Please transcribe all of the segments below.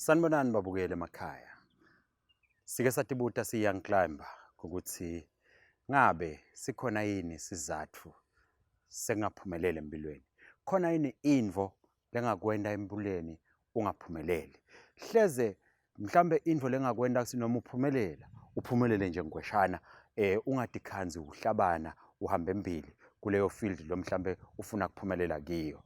Sanibonani babukeli emakhaya. Sike satibuta siyi-Young Climber ukuthi ngabe sikhona yini sizatfu sekungaphumeleli empilweni? Khona yini intfo lengakwenta empilweni ungaphumeleli? Hleze mhlambe intfo lengakwenta kutsi noma uphumelela uphumelele nje ngweshana eh ungatikhandzi uhlabana uhambe embili kuleyo field lo mhlambe ufuna kuphumelela kiyo.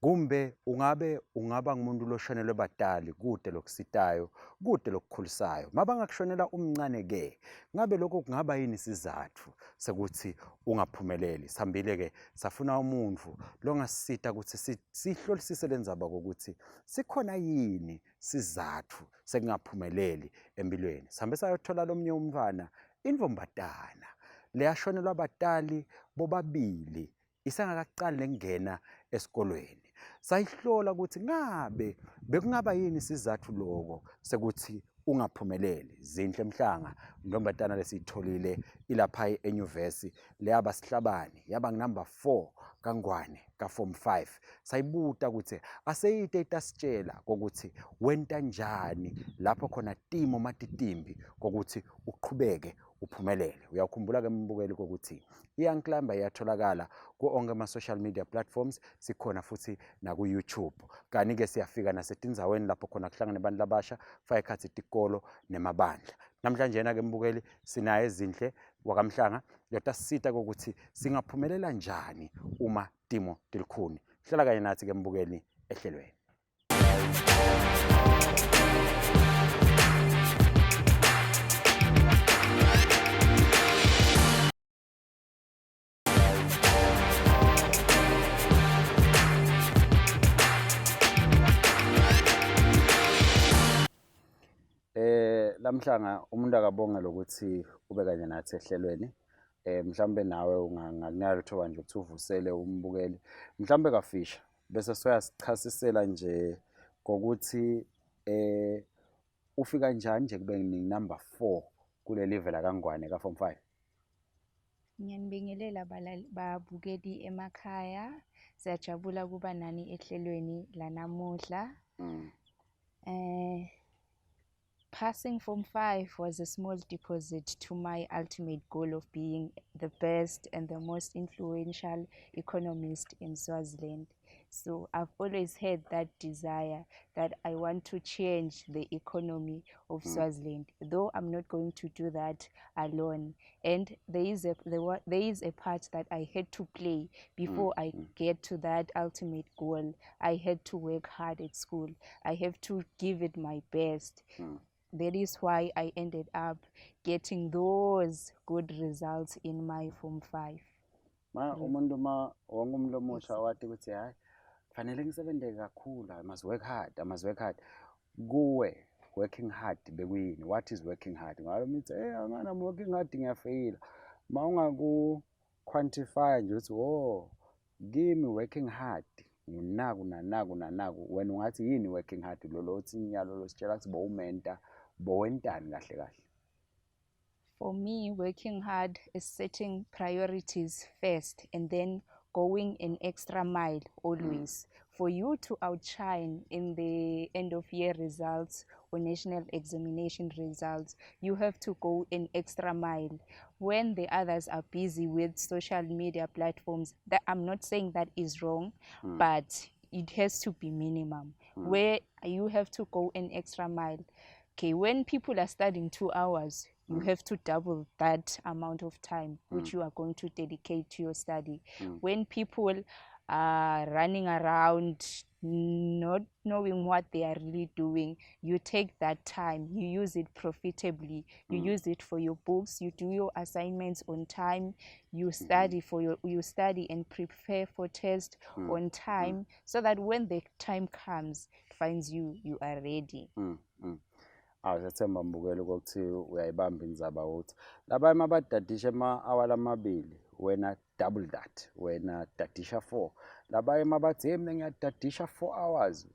Kumbe ungabe ungaba ngumuntu loshonelwe batali kude lokusitayo, kude lokukhulisayo. Mabangakushonela umncane ke, ngabe lokho kungaba yini isizathu sekuthi ungaphumeleli? Sihambile ke safuna umuntu longasisita ukuthi sihlolisise lenzaba kokuthi sikhona yini sizathu sekungaphumeleli empilweni. Sihambe sayothola lomnye umntwana intombatana leyashonelwa batali bobabili isengakaqali nekungena esikolweni. Sayihlola ukuthi ngabe bekungaba yini isizathu loko sekuthi ungaphumeleli. Zinhle Mhlanga, intombatana lesiyitholile ilapha enyuvesi leyaba sihlabani, yaba ngunumber 4 kaNgwane ka-form 5. Sayibuta ukuthi aseyite itasitshela kokuthi wenta njani lapho khona timo matitimbi kokuthi uqhubeke uphumelele. Uyakhumbula-ke mbukeli kokuthi I-Young Climber iyatholakala ku onke ama-social media platforms, sikhona futhi naku-YouTube. Kani-ke siyafika nasetindzaweni lapho khona kuhlangane abantu labasha, kufaka ekhatsi tikolo nemabandla. Namhlanje-ke mbukeli sinaye Zinhle wakaMhlanga lotasisita kokuthi singaphumelela njani uma timo tilikhuni. Hlala kanye nathi-ke mbukeli ehlelweni. Eh lamhlanga umuntu akabonge lokuthi ube kanye nathi ehlelweni. Eh mhlambe nawe unganginalo ithuba nje ukuthi uvusele umbukeli. Mhlambe kafisha bese soyasichasisela nje ngokuthi eh ufika njani nje kube number 4 kuleli vela kaNgwane ka form 5. Ngiyanibingelela babukeli emakhaya. Siyajabula ukuba nani ehlelweni lanamuhla. Passing Form 5 was a small deposit to my ultimate goal of being the best and the most influential economist in Swaziland. So I've always had that desire that I want to change the economy of Swaziland, though I'm not going to do that alone. And there is a part that I had to play before I get to that ultimate goal. I had to work hard at school. I have to give it my best. That is why I ended up getting those good results in my Form 5. Ma umuntu ma wonke umuntu omusha wathi ukuthi hayi kufanele ngisebenze kakhulu, I must work hard, I must work hard. Kuwe working hard bekuyini? What is working hard? Ngabe mithi hey angana I'm working hard ngiyafeyila. Ma ungaku quantify nje ukuthi oh kimi working hard ngunaku nanaku nanaku, wena ungathi yini working hard lo lo uthi inyalo lo sitshela ukuthi bowumenta bowentani kahle kahle? For me, working hard is setting priorities first and then going an extra mile always. For you to outshine in the end of year results or national examination results, you have to go an extra mile. When the others are busy with social media platforms, that I'm not saying that is wrong, but it has to be minimum. Where you have to go an extra mile. Okay, when people are studying 2 hours, you have to double that amount of time which you are going to dedicate to your study. When people are running around not knowing what they are really doing, you take that time, you use it profitably, you use it for your books, you do your assignments on time, you study for your, you study and prepare for test on time, so that when the time comes, it finds you, you are ready. Awu siyathemba mbukeli ukuthi uyayibamba indzaba ukuthi labanye abadadisha ema-hour lamabili, wena double that, wena dadisha 4. Labanye mabathi hey mina ngiyadadisha 4 hours,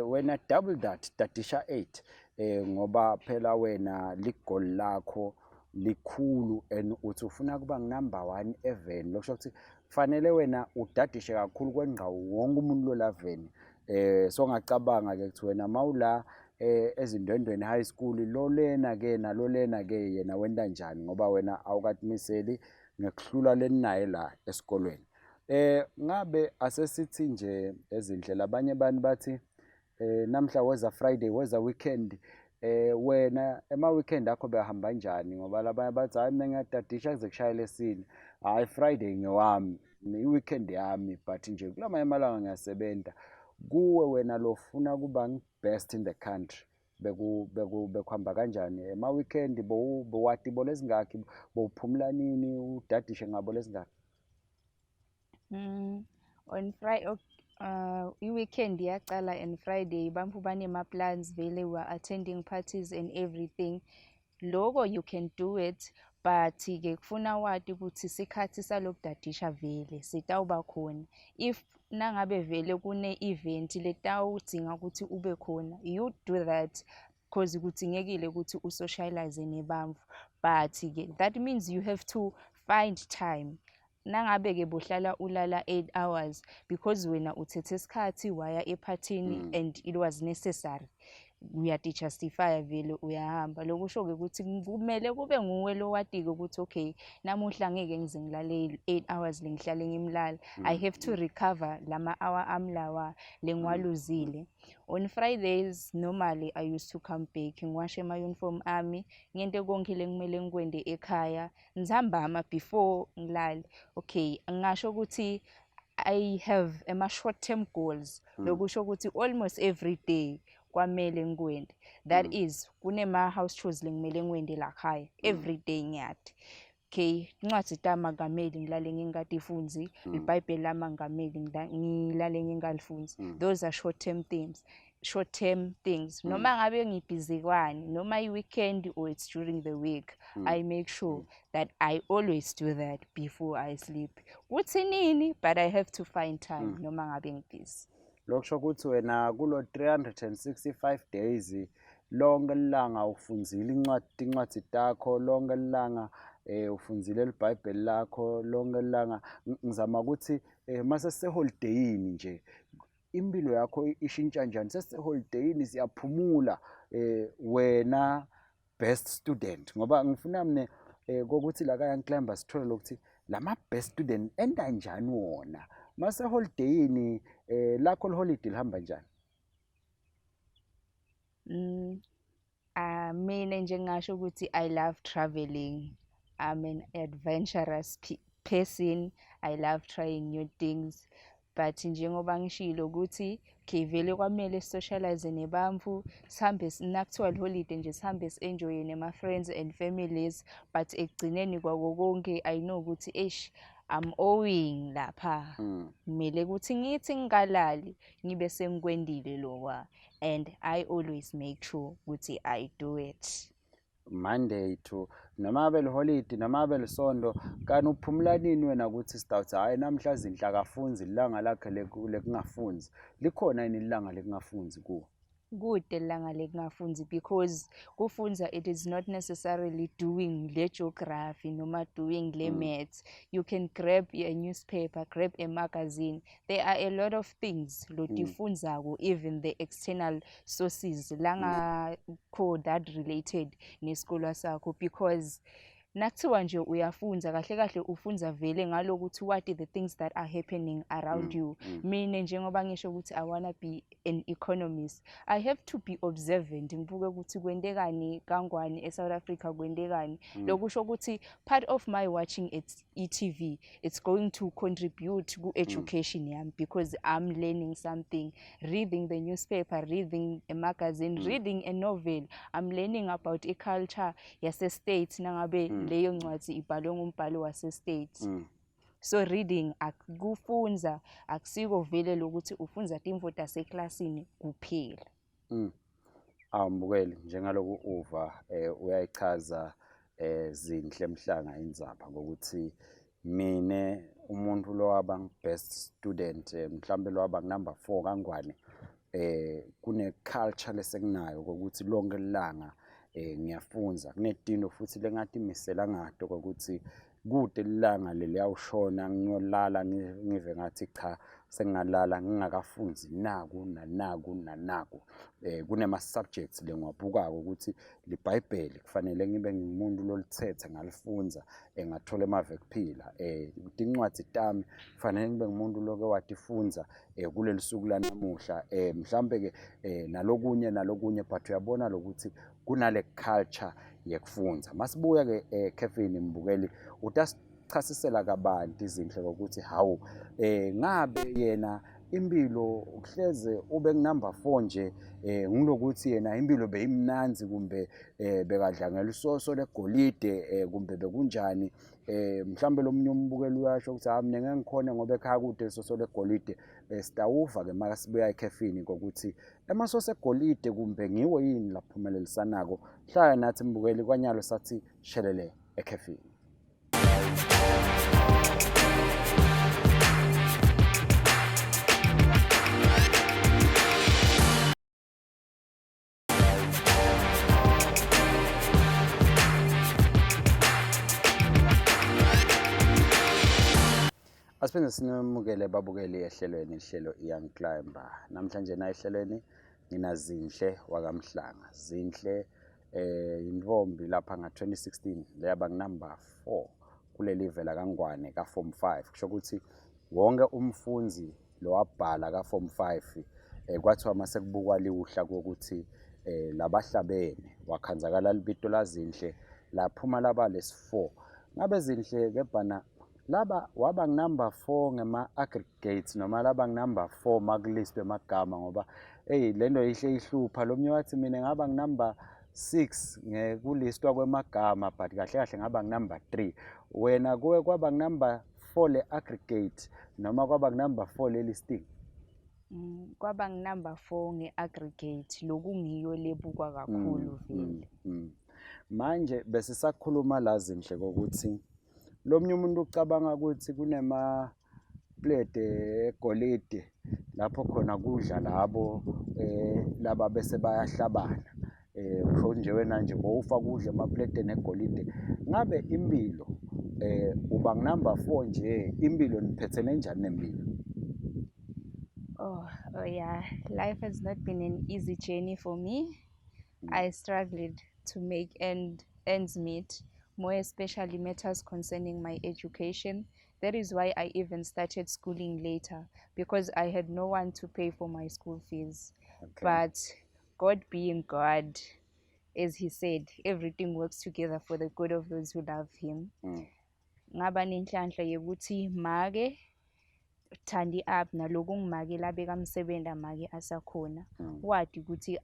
wena double that, dadisha 8. Ngoba phela wena ligoli lakho likhulu and uthi ufuna kuba number 1 eveni. Lokusho ukuthi kufanele wena udadishe kakhulu kwengqa wonke umuntu lolaveni. So ngacabanga ke ukuthi wena mawula Ezindwendweni High School, lo lena ke nalo lena ke yena wenta njani, ngoba wena awukatimiseli ngekuhlula leninaye la esikolweni. Ngabe asesithi nje ezindlela, abanye abantu bathi namhla weza Friday, weza weekend, wena ema weekend akho behamba kanjani? Ngoba labanye bathi, "Hayi, mina ngiyadadisha kuze kushayele esine, hayi, Friday ngewami, i-weekend yami, but nje kulamanye amalanga ngiyasebenza." Kuwe wena lofuna kuba best in the country, beku beku bekuhamba kanjani ema weekend? Bowati bolezingakhi? Bowuphumula nini, udadishe ngabo lezingakhi? On Friday, i-weekend iyacala and Friday bantfu banema-plans vele, we are attending parties and everything. Loko you can do it, but-ke kufuna wati ukuthi sikhathi salokudadisha vele sitawuba khona. If nangabe vele kune-event letawudzinga ukuthi ube khona, you do that cause kudzingekile ukuthi usocialize nebantfu, but-ke that means you have to find time. Nangabe-ke bohlala ulala 8 hours because wena uthethe isikhathi waya ephathini and it was necessary, uyati-justify-a vele, uyahamba. Lokusho-ke ukuthi kumele kube nguwe lowatiko ukuthi, okay, namuhla ngeke ngize ngilale 8 hours lengihlale ngimlala, I have to recover lama hour ami lawa lengiwaluzile. On Fridays normally I used to come back, ngiwashe ama-uniform ami, ngente konke lengikumele ngikwente ekhaya ntsambama before ngilale. Okay, ngingasho ukuthi I have ama-short term goals. Lokusho ukuthi almost every day kwamele ngikwente, that is kunema-house chores lengimele ngiwente lakhaya every day, ngiyati, okay, incwadi tami akameli ngilale ngingatifundzi, libhayibheli lami angameli ngilale ngingalifundzi. Those are short term things, short term things. Noma ngabe ngibhizi kwani, noma i-weekend or it's during the week, I make sure that I always do that before I sleep. Kuthi nini, but I have to find time noma ngabe ngibhizi. Lokusho ukuthi wena kulo 365 days, lonke ilanga ufundzile incwadi takho, lonke ilanga ufundzile iBhayibheli lakho lonke ilanga. Ngizama ukuthi mase siseholidayini nje, impilo yakho ishintsha njani? Sesiseholidayini, siyaphumula, wena best student, ngoba ngifuna mne kokuthi la ka Young Climber sithole lokuthi lama best student enta njani wona mase holidayini. Lakho holiday lihamba njani? Mina nje ngingasho ukuthi I love traveling. I'm an adventurous person. I love trying new things. But njengoba ngishilo ukuthi, okay, vele kwamele socialize nebantfu, sihambe, nakuthiwa holiday nje sihambe si-enjoye nema-friends and families, but ekugcineni kwako konke I know ukuthi, eish, I'm owing lapha. Kumele ukuthi ngithi ngingalali ngibe sengikwendile lokwa, and I always make sure ukuthi I do it. Monday to noma abe liholidi, noma abe lisondo, kanti uphumula nini wena ukuthi sitawuthi, hhayi, namhla Zinhle akafunzi, ilanga lakhe lekungafunzi? Likhona yini ilanga lekungafunzi kuwo? Kude ilanga lekungafunzi, because kufunza it is not necessarily doing le geography noma doing le maths. You can grab a newspaper, grab a magazine. There are a lot of things lotifundzako, even the external sources langakho that related nesikolo sakho, because nakuthiwa nje uyafunza, kahle kahle ufunza vele ngalokuthi what are the things that are happening around you. Mina njengoba ngisho ukuthi I wanna be an economist, I have to be observant, ngibuke ukuthi kwentekani kangwani e-South Africa, kwentekani. Lokusho ukuthi part of my watching it's e-TV, it's going to contribute ku-education yami because I'm learning something. Reading the newspaper, reading a magazine, reading a novel, I'm learning about i-culture yase-States nangabe leyo ncwadi ibhalwe ngumbhalo wase-States. So reading, kufunza akusiko vele lokuthi ufunza tintfo taseklasini kuphela. Awumbukeli, njengaloku uva uyayichaza Zinhle Mhlanga indzaba ngokuthi mine umuntu lowaba best student, mhlambe lowaba number 4 kangwane, kune culture lesekunayo ukuthi lonke ilanga ngiyafunza. Kunetino futhi lengatimisela ngato ukuthi kude ilanga leliyawushona ngiyolala ngive ngathi cha. Sengingalala ngingakafundzi naku nanaku nanaku. Eh kunema subjects lengiwabukako ukuthi liBhayibheli kufanele ngibe ngimuntu lolithethe ngalifundza eh, ngathola emave kuphila. Eh tincwadzi tami kufanele ngibe ngumuntu loke watifundza eh kuleli suku lanamuhla. Eh mhlambe ke eh nalokunye nalokunye but uyabona lokuthi kunale culture yekufundza. Masibuya ke eh Kevin Mbukeli utasichasisela kabanti izinhle ukuthi hawu eh ngabe yena impilo kuhleze ube kunumber 4 nje eh ngilokuthi yena impilo beyimnanzi kumbe eh bekadla ngelisoso legolide eh kumbe bekunjani eh mhlambe lomunye umbukeli uyasho ukuthi ha mina ngeke ngikhone ngoba ekhaya kude lisoso legolide eh, sitawuva ke makasibuya ekhefini ngokuthi emasoso egolide kumbe ngiwo yini laphumelelisanako hlaya nathi mbukeli kwanyalo sathi shelele ekhefini. Asiphinde sinemukele babukeli ehlelweni ihlelo Young Climber. Namhlanje na ehlelweni ngina Zinhle wakaMhlanga. Zinhle eh intombi lapha nga-2016 leyaba number 4 kuleli vela kaNgwane ka form 5 kusho ukuthi wonke umfundzi lowabhala ka form 5 eh kwathiwa mase kubukwa liwuhla kokuthi eh labahlabene wakhanzakala libito laZinhle laphuma laba lesi-4 ngabe Zinhle ke bhana laba waba number 4 ngema aggregates noma laba number 4 makulistwe emagama ngoba hey lento ihle ihlupha lo mnye wathi mina ngaba number 6 ngekulistwa kwemagama but kahle kahle ngaba number 3 wena kuwe kwaba number 4 le aggregate noma kwaba number 4 le listing. Kwaba ngu-number 4 nge-aggregate lokungiyo lebukwa kakhulu vele. Manje besisakhuluma la Zinhle kokuthi lomnye umuntu ucabanga ukuthi kunema plate egolide lapho khona kudla labo eh laba bese bayahlabana eh usho nje wena nje bowufa kudla emapleteni egolide ngabe impilo eh uba number 4 nje impilo niphethene njani nempilo. Oh yeah, life has not been an easy journey for me. I struggled to make ends meet, more especially matters concerning my education. That is why I even started schooling later, because I had no one to pay for my school fees. But God being God, as he said, everything works together for the good of those who love him. Ngaba nenhlanhla yokuthi make Thandi up naloku ngimake labekamsebenta make asakhona. Wati ukuthi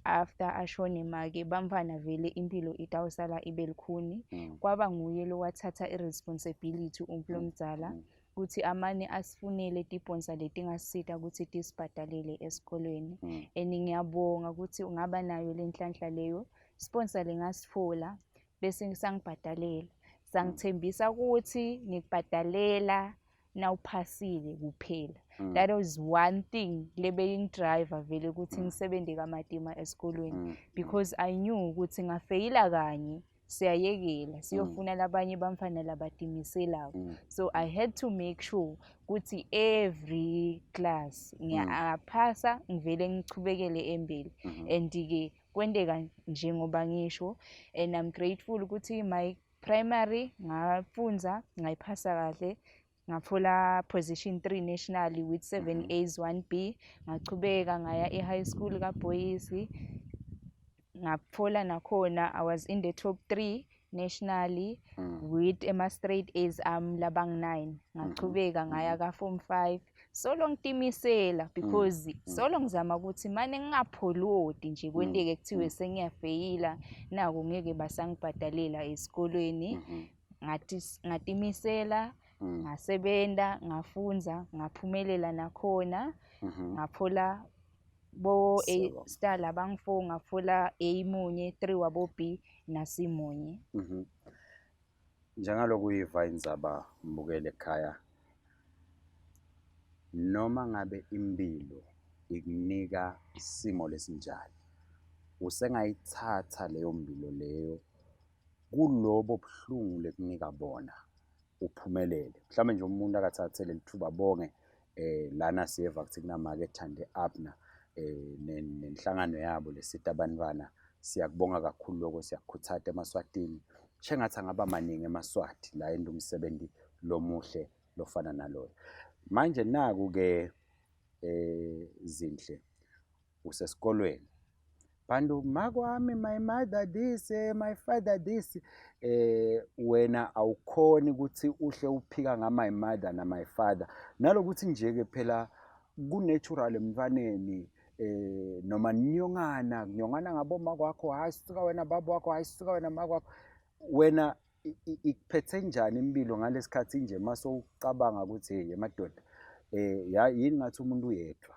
after ashone make bamfana vele impilo itawusala ibe lukhuni. Kwaba nguye lowathatha i-responsibility umuntu lomdzala ukuthi amane asifunele tibhonsa letingasisita ukuthi tisibhadalele esikolweni. And ngiyabonga ukuthi ungaba nayo le nhlanhla leyo sponsor lengasitfola bese sangibhadalela. Sangithembisa ukuthi ngikubhadalela nawuphasile kuphela. That was one thing lebeyingidriver vele ukuthi ngisebenze kamatima esikolweni because I knew ukuthi ngafeyila kanye siyayekela siyofuna labanye bamfana labatimiselako. So I had to make sure ukuthi every class ngiyaphasa ngivele ngichubekele embili. And-ke kwenteka njengoba ngisho, and I'm grateful ukuthi my primary ngafundza ngayiphasa kahle, ngathola position 3 nationally with 7 A's 1 B. Ngachubeka ngaya e-high school kaBhoyisi, ngathola nakhona I was in the top 3 nationally with ema-straight A's ami labangu-9. Ngachubeka ngaya ka-form 5 solo ngitimisela because solo ngizama ukuthi mane ngingapholodi nje kwenteke kuthiwe sengiyafeyila naku ngeke basangibhadalela esikolweni. Ngatimisela ngasebenza ngafundza ngaphumelela nakhona ngathola bo A star labangu-4 ngathola A munye 3 wabo B na C munye. Njengaloku uyiva indzaba mbukeli ekhaya, noma ngabe impilo ikunika isimo lesinjani, usengayithatha leyo mpilo leyo kulobo buhlungu lekunika bona uphumelele. Mhlawumbe nje umuntu akathathe leli thuba bonge Lana siyeva kutsi kunamake Thandi Abner nenhlangano yabo lesita abantwana. Siyakubonga kakhulu lokho, siyakukhutsata emaSwatini. Shengatsi angaba maningi emaSwati la enta umsebenzi lomuhle lofana naloyo. Manje naku-ke Zinhle, usesikolweni. Bantu makwami, my mother this, my father this. Wena awukhoni ukuthi uhle uphika nga my mother na my father. Nalokuthi nje ke phela ku-natural emntwaneni noma ninyongana, kunyongana ngaboma kwakho, hayi suka wena baba wakho, hayi suka wena makwakho. Wena ikuphethe njani impilo ngalesikhathi nje mase ucabanga ukuthi hey emadoda yini ngathi umuntu uyedwa?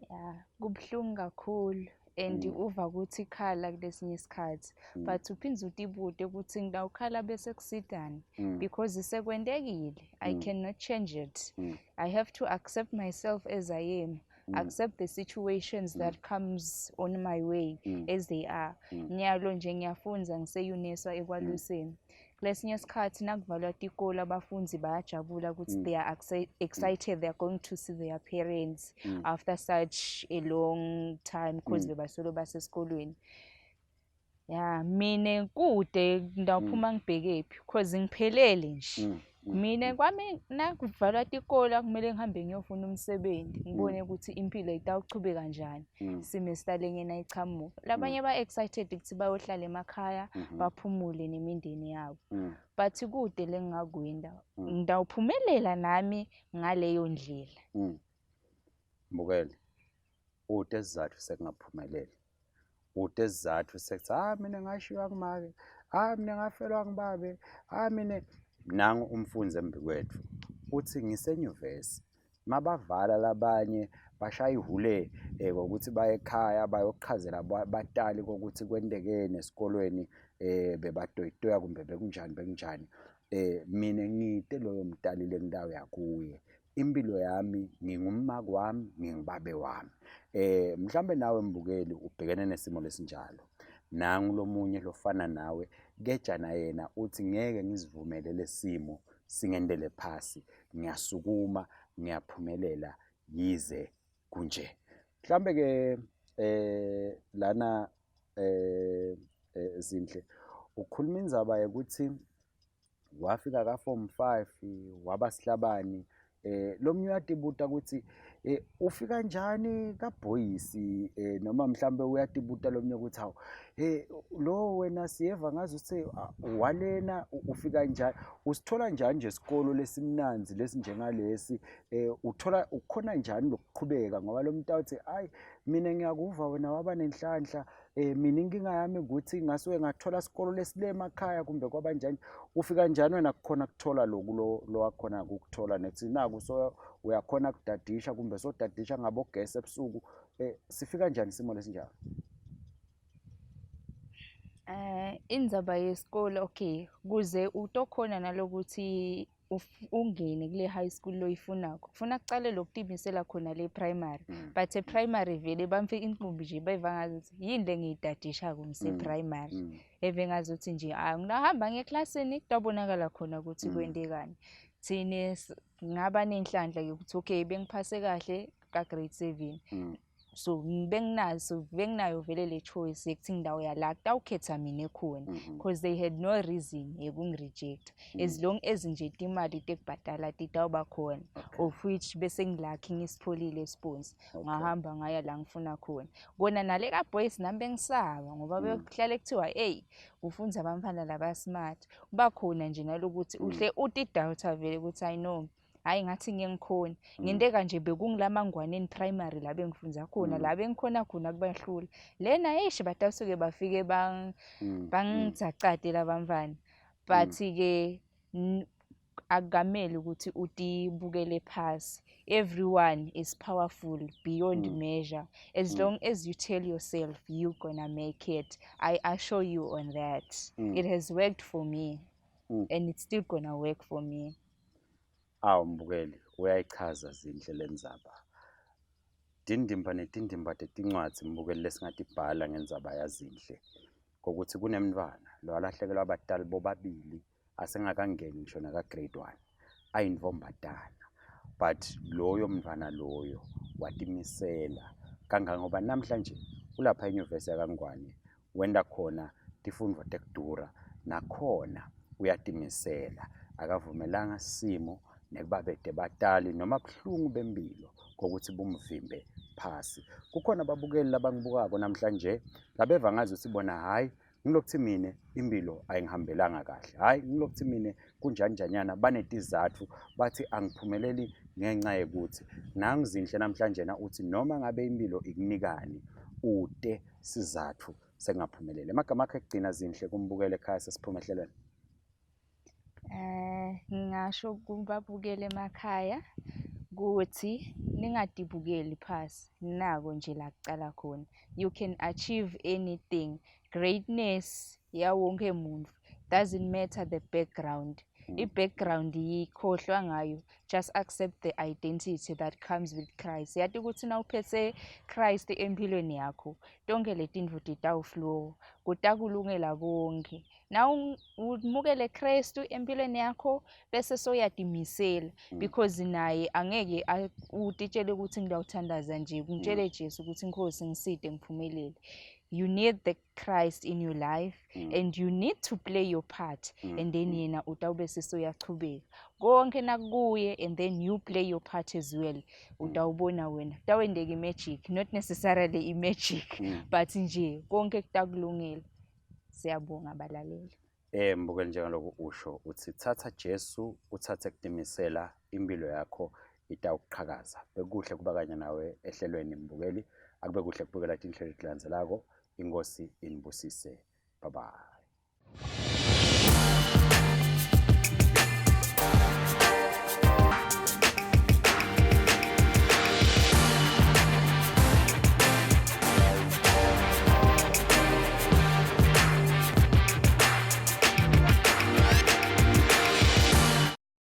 Ya, kubuhlungu kakhulu and uva ukuthi ikhala kulesinye isikhathi, but uphinde utibute ukuthi ngitawukhala bese kusidani because sekwentekile. I cannot change it. I have to accept myself as I am, accept the situations that comes on my way as they are. Nyalo nje ngiyafundza ngise-UNISA ekwaluseni. Kulesinye isikhathi nakuvalwa tikolo abafundi bayajabula ukuthi they are excited, they are going to see their parents after such a long time because bebasolo basesikolweni. Ya, mina kude ngitawuphuma ngibhekephi because ngiphelele nje. Mina kwami nakuvalwa tikolo kumele ngihambe ngiyofuna umsebenzi, ngibone ukuthi impilo itawuchubeka kanjani. Semester lenye nayichamuka. Labanye ba-excited ukuthi bayohlala emakhaya baphumule nemindeni yabo. But kude lengingakwenda. Ngitawuphumelela nami ngaleyo ndlela. Mbukeli, ute isizathu sekungaphumeleli. Ute isizathu sekuthi ah mina ngashiywa ngumake, ah mina ngafelwa ngibabe, ah mina. Nangu umfundzi embikwethu uthi ngisenyuvesi, mabavala labanye bashaya ihule ngokuthi baye ekhaya bayochazela batali kokuthi kwentekeni esikolweni, bebatoyitoya kumbe bekunjani bekunjani. Mina ngite loyo mtali lengitawuya kuye. Impilo yami ngingumake wami, ngingubabe wami. Mhlambe nawe mbukeli ubhekene nesimo lesinjalo. Nangu lomunye lofana nawe kejana yena uthi ngeke ngizivumele lesimo singendele phasi, ngiyasukuma ngiyaphumelela yize kunje. Mhlambe ke lana Zinhle ukhuluma indzaba yokuthi wafika ka form 5 waba sihlabani. Lo munye uyatibuta ukuthi ufika njani kaBhoyisi, noma mhlambe uyatibuta lomunye ukuthi hawu, lo wena siyeva ngazi ukuthi walena ufika njani, usithola njani nje isikolo lesimnanzi lesinjengalesi, uthola ukhona njani lokuqhubeka? Ngoba lo muntu awuthi ayi mina ngiyakuva wena waba nenhlanhla, mina inkinga yami ukuthi ngasuke ngathola isikolo lesile emakhaya kumbe kwabanjani. Ufika njani wena kukhona kuthola loku lo wakhona ukuthola nethi naku so uyakhona kudadisha kumbe sodadisha ngabogesi ebusuku, sifika njani isimo lesinjalo? Indzaba yesikole, okay, kuze utokhona nalokuthi ungene kule high school loyifunako, kufuna kucale lokutimisela khona le primary. But e-primary vele bamfe inqumbi nje beva ngazuthi yini le ngiyidadishako ngise-primary. Eve ngazuthi nje ah ngingahamba ngeklasini kutawubonakala khona ukuthi kwentekani. Thine ngaba nenhlanhla yokuthi okay bengiphase kahle ka grade 7. So benginazo benginayo vele le choice yekuthi ngidawuya la kutawukhetha mina khona because they had no reason yekungi-reject as long as nje timali tekubhadala titawuba khona, of which bese ngi-lucky ngisitholile sponsor. Ngahamba ngaya la ngifuna khona. Kona nale kaBoys nami bengisaba ngoba bekuhlale kuthiwa hey kufundza abantwana laba smart. Kuba khona nje nalokuthi uhle uti-doubter vele ukuthi I know hayi ngathi ngeke ngikhona. Ngenteka nje bekungilamangwaneni primary la bengifundza khona, la bengikhona khona kubahlula. Lena eish batasuke bafike bangidzacade labamfana. But ke akukameli ukuthi utibukele phasi. Everyone is powerful beyond measure. As long as you tell yourself you gonna make it, I assure you on that. It has worked for me and it's still gonna work for me. Awu mbukeli, uyayichaza Zinhle lendzaba. Tindimba netindimba tetincwadzi mbukeli lesingatibhala ngendzaba yaZinhle kokuthi kunemntfwana lo alahlekelwa abatali bobabili asengakangeni ngisho naka grade 1 ayintombatana. But loyo mntwana loyo watimisela kangangoba namhlanje ulapha enyuvesi yakaNgwane wenta khona tifundvo tekudura nakhona uyatimisela akavumelanga simo nekuba bete batali noma buhlungu bempilo kokuthi bumvimbe phasi. Kukhona ababukeli labangibukako namhlanje labeva ngazi ukuthi bona hhayi ngilokuthi mina impilo ayingihambelanga kahle, hhayi ngilokuthi mina kunjani njanyana, banetizathu bathi angiphumeleli ngenxa yekuthi nangu Zinhle namhlanje na uthi noma ngabe impilo ikunikani ute sizathu sengaphumeleli. Amagama akhe ekugcina Zinhle kumbukele ekhaya sesiphuma ehlelweni. Ngingasho kubabukeli emakhaya ukuthi ningatibukeli phasi, nako nje la kucala khona. You can achieve anything. Greatness yawonke muntu, doesn't matter the background. I-background yikhohlwa ngayo, just accept the identity that comes with Christ. Yati ukuthi nawuphethe Christ empilweni yakho, tonke letintfo titawuflow, kutakulungela konke. Nawumukele Kristu empilweni yakho bese soyatimisela because naye angeke utitshele ukuthi ngiyawuthandaza nje, ngitshele Jesu ukuthi Nkosi ngiside ngiphumelele. You need the Christ in your life and you need to play your part and then yena utawube sesoyachubeka konke nakuye and then you play your part as well. Utawubona wena kutawendeka i-magic, not necessarily i-magic but nje konke kutakulungela. Siyabonga abalaleli. Mbukeli njengaloku usho uthi thatha Jesu uthathe kutimisela impilo yakho itawuqhakaza. Bekuhle kuba kanye nawe ehlelweni mbukeli, akube kuhle kubukela tinhlelo letilandzelako. Inkosi inibusise. Bye bye.